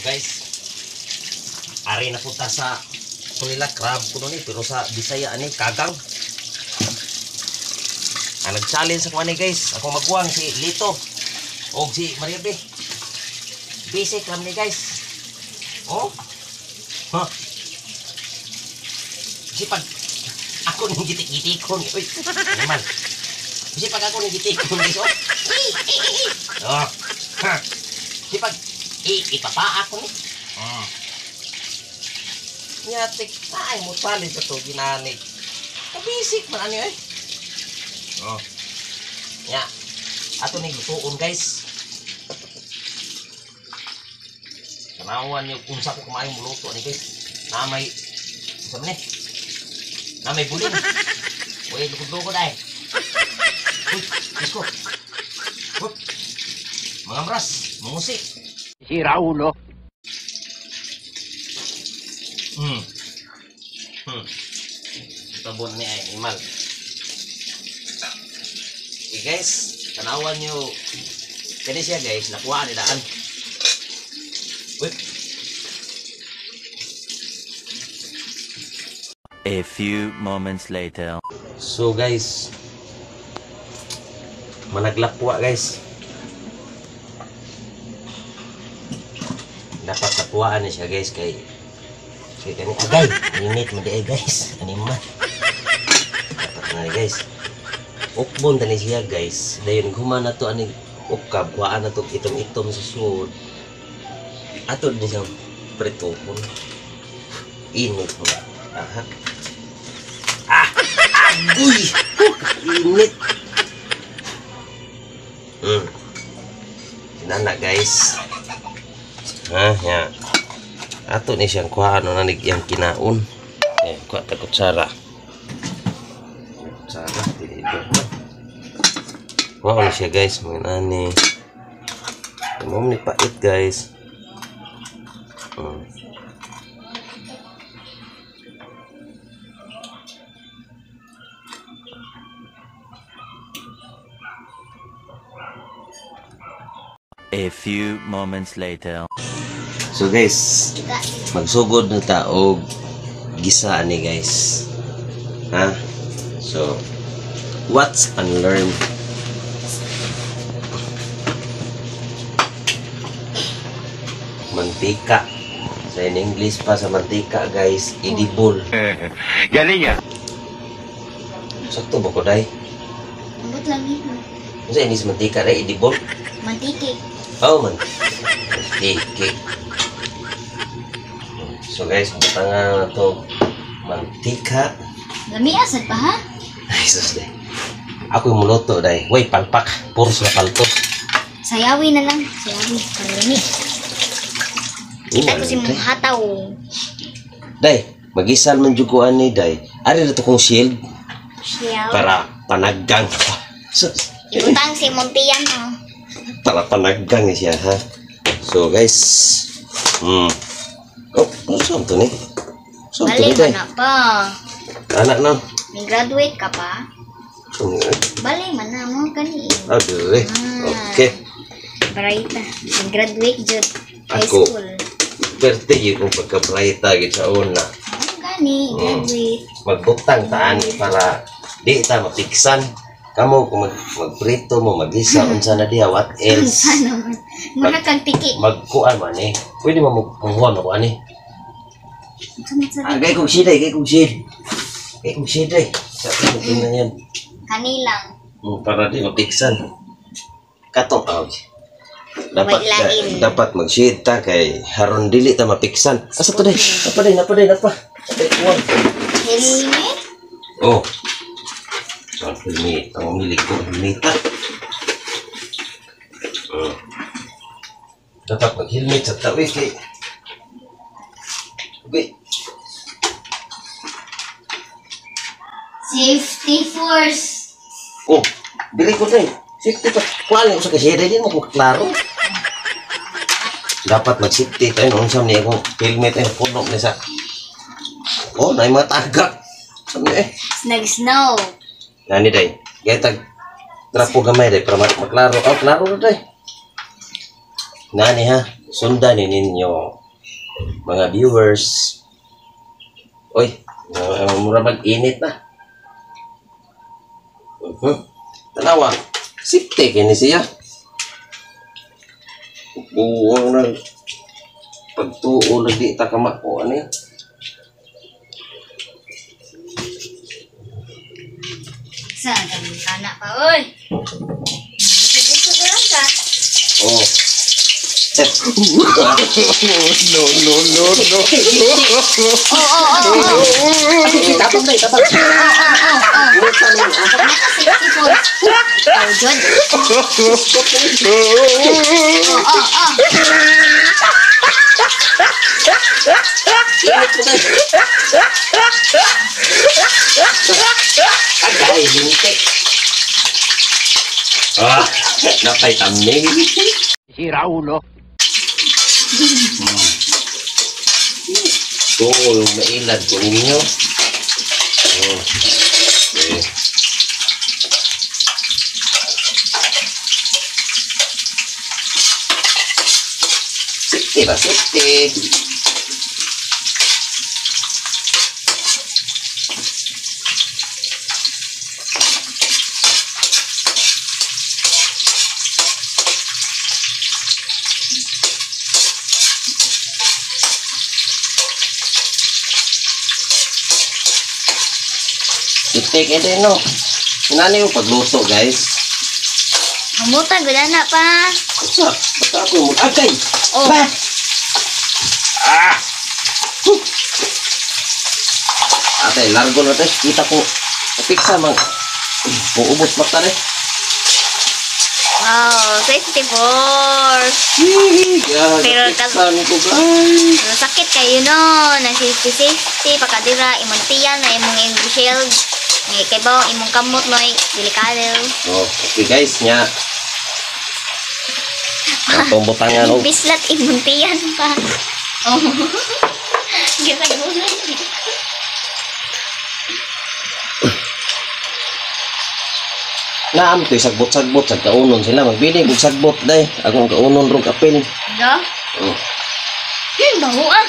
Guys, ari na punta sa nila crab kuno ni, pero sa Bisaya ani kagang. Ang nag-challenge ako ani guys, ako magwang si Lito og si Maria B. Basic lang ni guys. Oh. Huh. Kasi pag ako ning gitik-gitikon, uy, naman. Kasi pag ako ning gitikon guys, oh. Oh. Ha. Kasi pag ipapaa ko ni. Nyatik, ay mo challenge sa to ginanig. Kabisik man ani eh. Oh. Nya. Ato ning lutuon guys. Tanawan niyo kung sa ko kumain muluto ani guys. Na may sa ni. Na may bulin. Uy, lukod-lukod ay. Uy, Diyos ko. Hup. Mga mras, mangusi. Si Raulo. Tabon ni ay animal. Okay guys, tanawan nyo. Kani siya guys, nakuha ni daan. Uy. A few moments later. So guys, managlakwa guys. Dapat nakuhaan ni siya guys kay kay kani agay init man di ay guys animal. Dapat na ni guys. Ukbon tani siya guys. Dayon human na to ani ukab kuhaan na to itom-itom sa sud. Ato din siyang prituhon. Init mo. Aha. Ah! Agoy! Init. Nana guys. Ha, ya. Ato ni siyang kuhaan no nanig yang kinaon. Eh, kuha ta kutsara. Kutsara dili do. Kuha ni siya guys, mga nani. Mo ni pait guys. A few moments later. So guys, magsugod na ta og gisa ani guys. Ha? So, watch and learn. Mantika. Sa in English pa sa mantika guys, edible. Galing ah. Sakto ba ko day? Ambot lang yun. Unsa inis mantika day edible? Mantiki. Oh man. Mantiki. So guys, butangan na to mantika. Lami asad pa ha? Ay sus day. Ako yung muluto day. Way palpak, puro sila paltos. Sayawi na lang. Sayawi. Para lami. Kita ko si mong hataw. Day, magisal man jud ko ani day. Ari na to kong shield. Shield. Para panaggang. Sus. Ibutang si Montian ha. Para panaggang siya ha. So guys, Oh, ano to ni? Saan to ni Bali day? man na pa. Anak na. May graduate ka pa? Bali man na mo kani. Ah, dire. Ah. Okay. Bright. May graduate jud. High Ako. school. Perte gyud kung pagka-brighta gyud sa una. Ano gani? Graduate. Magbutang ta ani para di ta mapiksan. Kamo kung magprito mo, magisa unsa na diha, what else? Unsa naman? Mura kang tiki. Magkuan man eh. Pwede mo magkuhan ako ani. Unsa man sa Ah, gay kong shade, gay kong shade. Gay kong shade. Sa tingnan yan. Kanilang. Para di mapiksan. Katong oh. Dapat May lain. dapat mag-shade ta kay haron dili ta mapiksan. Asa to day? Napa day, napa day, napa. Ay, kuwan. Helmet? Oh. So, helmet. Ang umilig ko, helmet. Dapat mag-helmet sa tawi kay. Okay. Safety first. Oh, dili ko day. Safety pa. Kuan ko sa kasi din mo kung klaro. Dapat mag-safety tayo noon sa niya kung helmet ay puno ni sa. Oh, nay mga tagak. Sa niya eh. Nag-snow. Nani day. Gaya tag trapo gamay day para maklaro. Oh, klaro na day. Nani ha. Sundan ni ninyo mga viewers. Oy, mura mag-init na. Tanawa, safety kini siya. Buwang na pagtuo lagi ta kamako ani. Sa kana pa oy. Gusto lang ka. Oh. No, no, no, no. Oh. Tapos na, tapos. Oh. Naka 64. Oh, jud. Oh. Agay, hinti. Ah, napay tamning. Si Raulo. Oo, yung mailad ko ninyo. Oh. Okay. Safety ba? Safety. Safety kayo din, no? Inani yung pagluto, guys. Hamutan gud na pa. Sa, basta ako yung agay! Oh. Ba! Ah! Huh. Ate, largo na tayo. Kita ko. Piksa man. Uubos pa tayo. Wow, 64. Yeah, Pero napiksan ko, guys. Pero sakit kayo no, na safety pakadira imong tiyan na imong shield. Ngay kay ba imong kamot no delikado. Oh, okay guys, nya. Atong butangan og Bislat imong tiyan pa. Oh. Ginagulan. Naam to'y sagbot-sagbot sa kaunon sila magbili og sagbot day. Akong kaunon rong kapil. Do? Oh. Baho ah.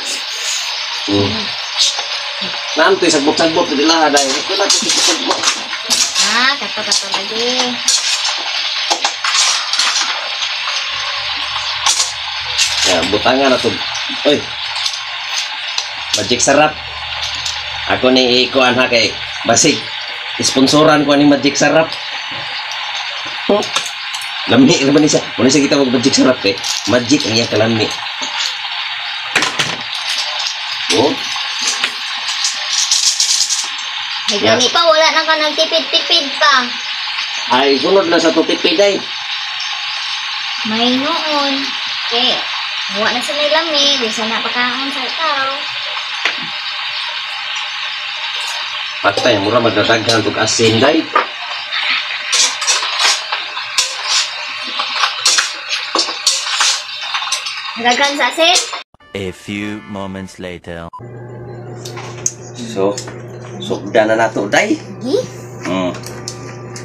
Naam to'y sagbot-sagbot nila day. Wala to'y sagbot. Ah, kato-kato lagi. Ya, butangan na to. Oy. Magic sarap. Ako ni ikuan ha kay basig sponsoran ko ani Magic Sarap. Oh. Lami ra man ni siya. Muna siya kita mag Magic Sarap kay magic ang iya kalami. Oh, May gani pa wala na ka nagtipid-tipid pa. Ay sunod na sa tutipid ay. May noon. Kay wa na sa lami, bisa na pakaon sa tao. Patay, mura magdadaghan og asin day. Daghan sa asin. A few moments later. So, sugda na nato day. Gi?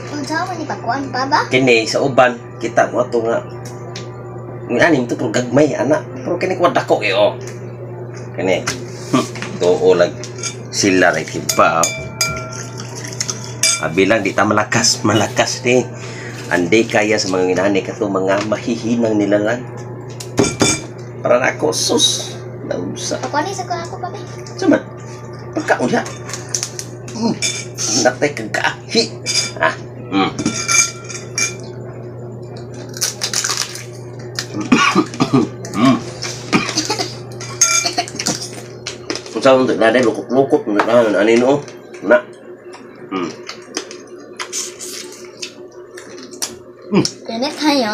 Unsa man ni pakuan pa ba? Kini sa uban kita ko ato nga anim to pero gagmay ana. Pero kini ko dako kay oh. Kini. Tuo lang sila ra kiba. Abilang di ta malakas, malakas ni. Andi kaya sa mga inani kato mga mahihinang nilalang. Para nako sus. Nausa. Pakuan ni sa ako pa ba? Sama. Pagkaon siya. Natay kagahi. Ah. Unsa man na day lukot-lukot na ani no. Na. Kene tayo.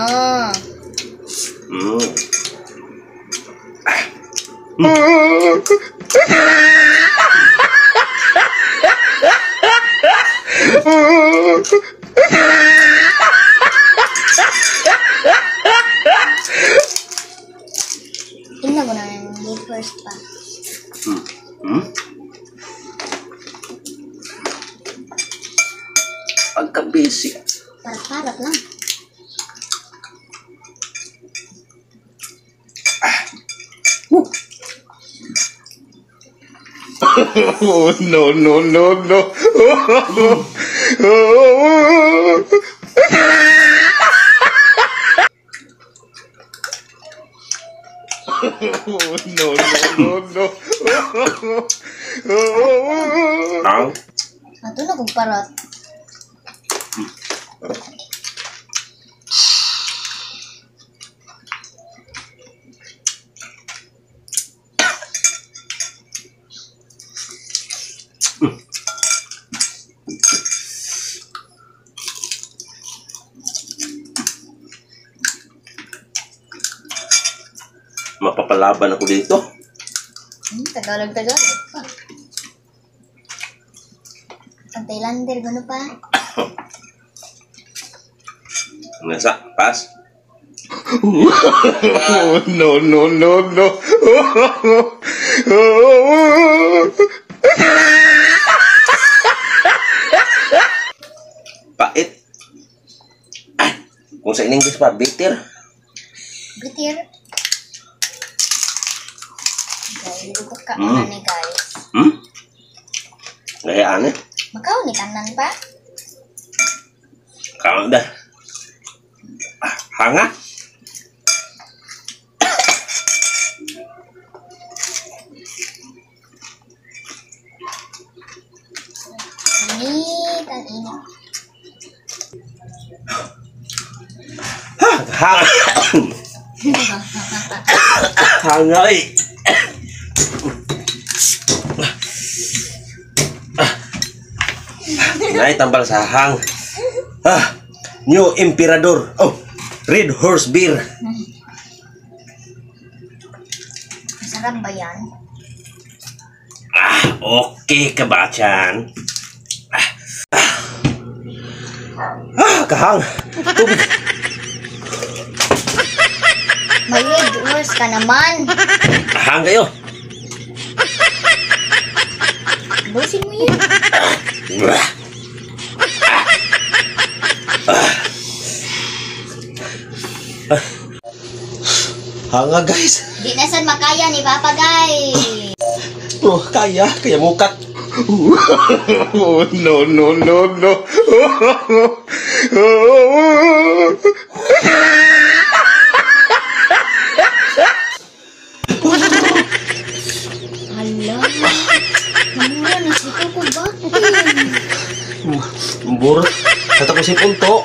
Tingnan ko na yung lead first pa. Pagka-busy. Parat-parat lang. Oh, no, no, no, no. Oh, no, no, no, no. Ang Ato na kong parot. Mapapalaban ako dito. Tagalog, Tagalog pa. Ang Thailander, gano'n pa. Nasa, pass. Oh, no, no, no, no. Pait. Ah, kung sa in English pa, bitter. Bitter. Guys, ugot ka ni guys. Gayaan eh. Makaw ni kanan pa. Kaon dah. Ah, hanga. Init, ang init. Hanga. Hanga eh. Nay, tambal sa hang. Ah, New Emperador. Oh, Red Horse Beer. Masarap ba yan? Ah, okay ka ba, Chan? Ah, ah, ah, kahang. Tubig. May Red Horse ka naman. Hang kayo. Busin mo yun. Hanga, guys. Di na sad makaya ni Papa, guys. Oh, kaya. Kaya mukat. Oh, no, no, no, no. Hala. Namura na si Kuko bakit? Burot. Sa tapos yung punto.